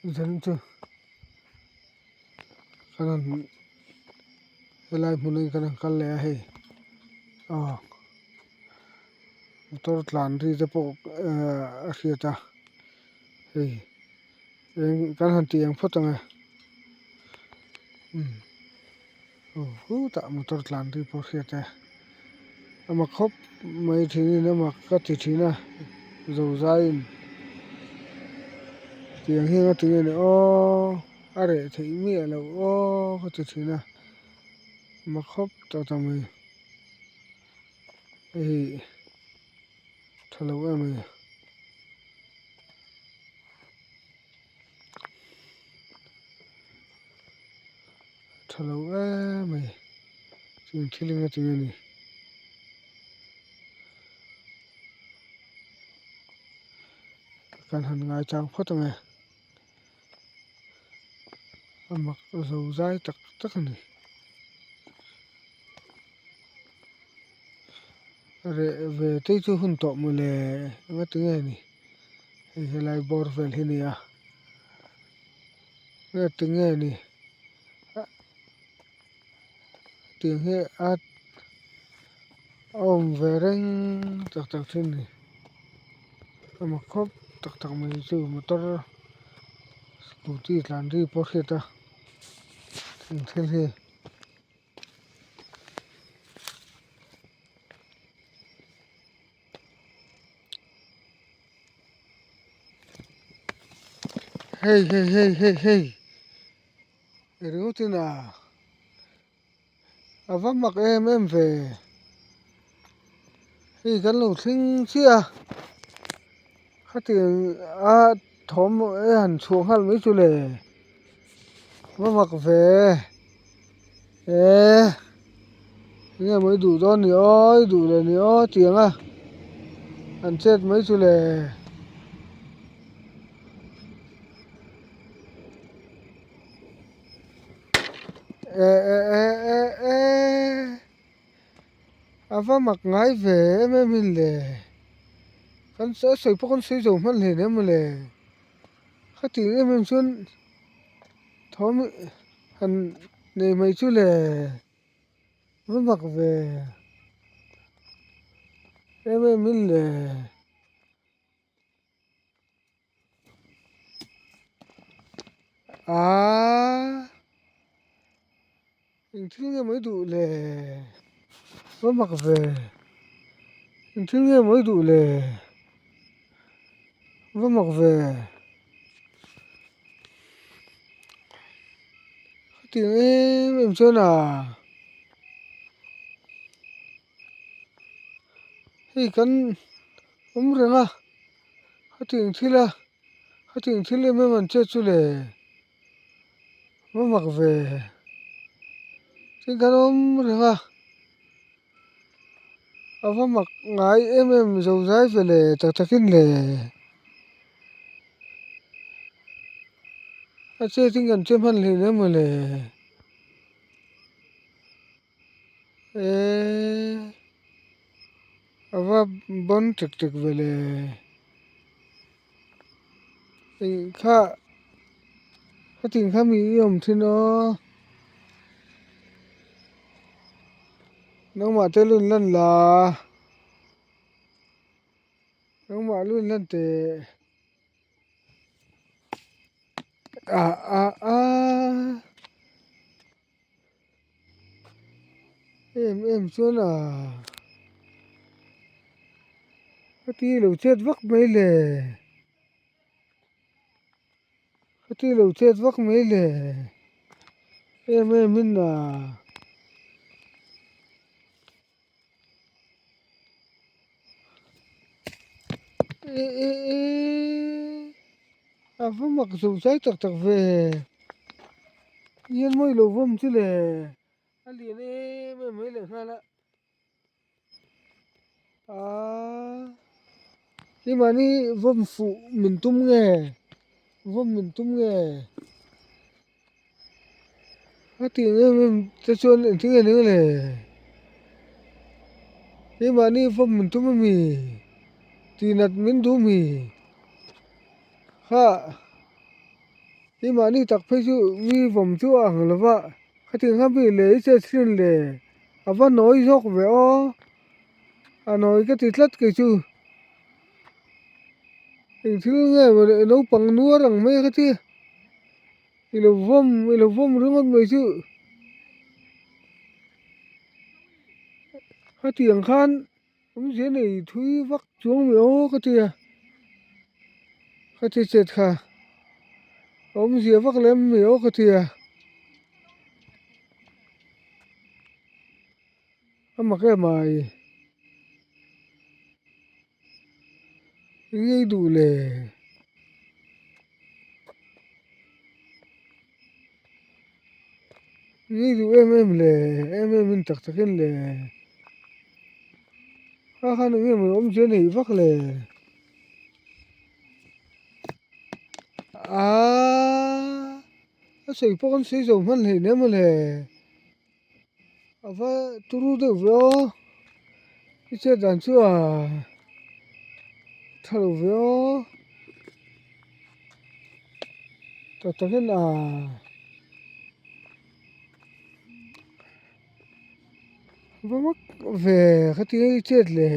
Zan chu kan han helai hmun ah hian kan han kal leh a hei aw motor tlan ri te pawh ehh a hriat a hei eng kan han tih ang phawt ang e umm aw khutah motor tlan ri pawh a hriat e a mak khawp mai thin in a mak ka ti thin a zozaiin tiang hian a ti nge ni aw a reh theih miah loh aw ka ti thin a mak khawp tawh ta mai hei tha lo em a ni. Tha lo em mai chung thil eng a cheng a ni. Kan han ngai chang phawt ang e a mak zo zai tak tak a ni. Reh ve te chu hun tawh mawle eng a ti nge ni. Hei helai bawr vel hi a ni a nge tinge ni tiang hi a awm ve reng tak tak thin a ni a mak khawp tak tak mai chu motor scooty tlan ri pawh a hriat a eng thil hi. Hei hei hei hei hei ringawt in a a va mak em em ve hei kan lo thleng chiah a khatiang a thawm a han chhuah nghal mai chu le va mak ve eee enge maw i duh dawn ni aw i duh leh ni aw tiang a an chet mai chu le. Eh eh eh eh eh a va mak ngai ve em em in le kan a sawi pawh kan sawi zo hman hle nia mawle khatiang em em chuan thawm han nei mai chu le va mak ve em em in le. Aaa eng thil nge mai duh le va mak ve eng thil nge mai duh le va mak ve khatiang em em chuan a hei kan awm reng a khatiang thil a khatiang thil em em an chet chu le va mak ve tin kan awm reng a a va mak ngai em em zo zai ve le tak takin le a chet in kan che hman hlei emaw le. Eee a va bawn tek tek ve le eng kha khatiang kha mi i awm thin aw nangmah te lun lan la nangmah lun lan teh. Ah ah ah em em chuan a khati lo chet vak mai le khati lo chet vak mai le em em in a. Eh eh eh a va mak zo zai tak tak ve hian mawi lo vawm chu le a lian em em mai leh nghal a aaa keimahni vawm fuh min tum nge vawm min tum nge a tih em em te chuan engtin nge ni le keimahni vawm min tum ami tih nat min duh mi kha. I mahni tak phei chu mi vawm chu a ang lo va, khatiang kha mi leh i chet thin le, a va nawi zawk ve aw, a nawi ka ti tlat kei chu. Eng thil nge maw le naupang nuar ang mai a ka ti, i lo vawm i lo vawm ringawt mai chu. Khatiang khan Awmzia nei thui vak chuang mai aw ka ti a, ka ti chet kha awmzia vak lem mai aw ka ti a, a mak em ai, eng nge i duh le? Ni duh em em le em em in tak tak in le kha khan eng emaw awm chu a nei vak le aaa a sawi pawh kan sawi zo hman hleinem maw le a va turu deuh ve aw i chet dan chu a tha lo ve aw tak tak in a. Va mak ve khatia i chet le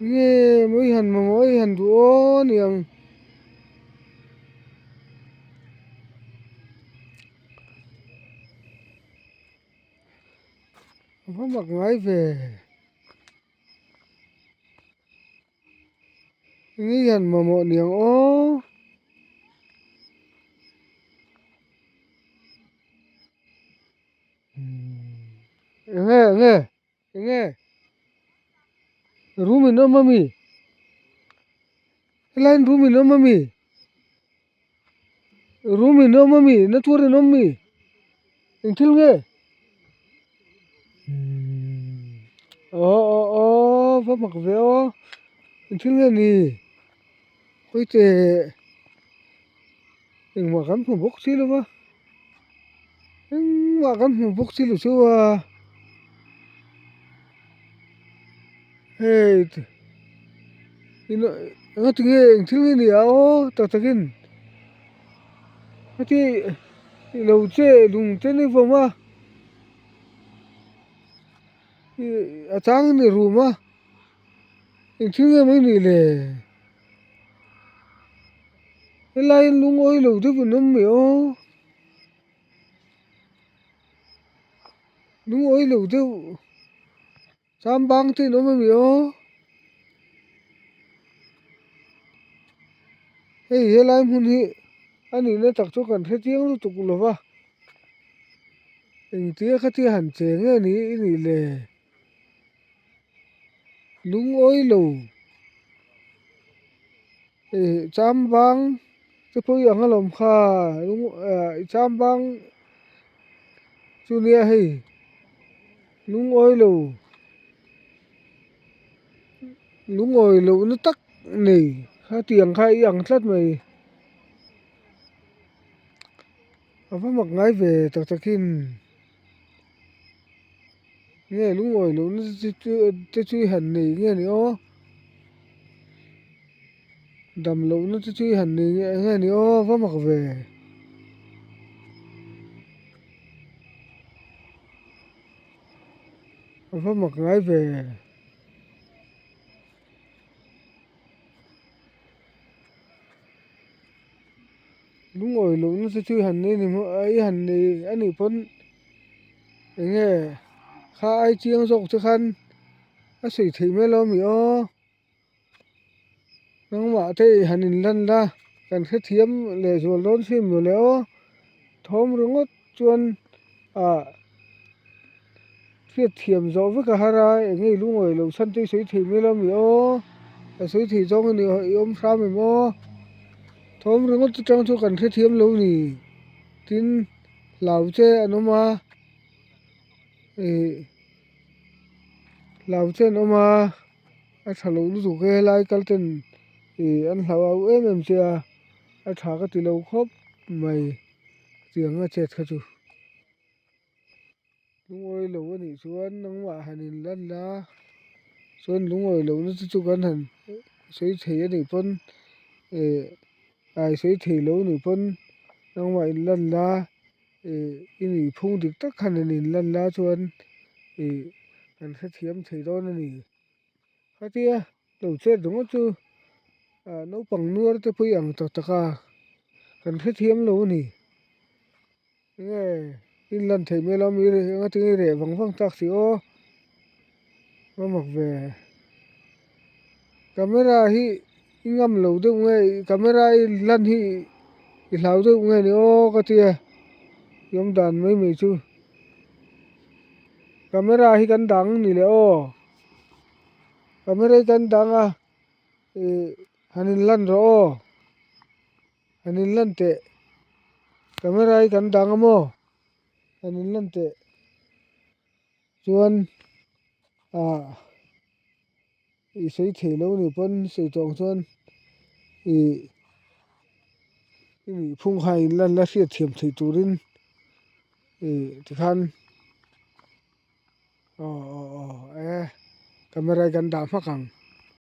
nge maw i han mamawh a i han duh aw aniang va mak ngai ve. Ni hian mamawh niang aw. Enge enge enge room in awm ami helai in room in awm ami room in awm ami na tur in awm mi eng thil nge aw aw aw va mak ve aw eng thil nge ni kawite engmah kan hmu bawk si lo va engmah kan hmu bawk si lo chu a hei engatinge eng thil nge ni a aw tak takin heti i lo che lung te ni vawm a ih a chang in i rum a eng thil nge mai nih le helai in lungawi lo deuh in awm mai aw lungawi lo deuh. Cham bang te in awm ami aw hei helai hmun hi a nihna tak chu kan hre chiang lutuk lo va engtia khatia han che nge ni i nih le lungawi lo ih cham bang te pawh i ang alawm kha lung ah cham bang chu nia hei. Lungawi lo lungawi lohna tak nei kha tiang kha i ang tlat mai a va mak ngai ve tak takin nge lungawi lohna te chu i han nei nge ni aw dam lohna te chu i han nei nge ni aw a va mak ve. A va mak ngai ve. Lungawi lohna te chu i han nei ni maw i han nei a nih pawn eng nge kha ai chiang zawk te khan a sawi theih mai lo ami aw. Nangmah te i han inlan la, kan hrethiam leh zual dawn si maw le aw. Thawm ringawt chuan ah hriatthiam zawh vek a har a, eng nge i lungawi loh chhan te i sawi thei mai lo ami aw, a sawi thei zawng a ni i awm hram em aw. Thawm ringawt atang chu kan hrethiam lo ni, tin hlau che an awm a ih hlau che an awm a. A tha loh lutuk e helai kal ten ih an hlau au em em che a a tha ka ti lo khawp mai tiang a chet kha chu lungawi lo a nih chuan nangmah han in lan la chuan lungawi lohna te chu kan han. Sawi thei a nih pawn ih ai sawi thei lo nih pawn nangmah in lan la ih i nih phung dik tak khan an in lan la chuan ih kan hrethiam thei dawn a ni. Khatia lo chet ringawt chu ah naupang nuar te pawh i ang tak tak a kan hrethiam lo a ni. Enge in lan theih mai lo mi eng atinge i reh vang vang tak si aw va mak ve camera hi i ngam lo deuh nge camera i lan hi i hlau deuh nge ni aw ka tia i awm dan mai mai chu camera hi kan dang ni le aw camera hi kan dang a ih han in lan rawh aw. Han in lan teh camera hi kan dang a maw han in lan teh chuan ah i sawi thei lo nih pawn sawi tawh ang chuan ih i nihphung kha in lan la hriat thiam theih turin ih tikhan aw aw aw e camera hi kan dah hmak ang.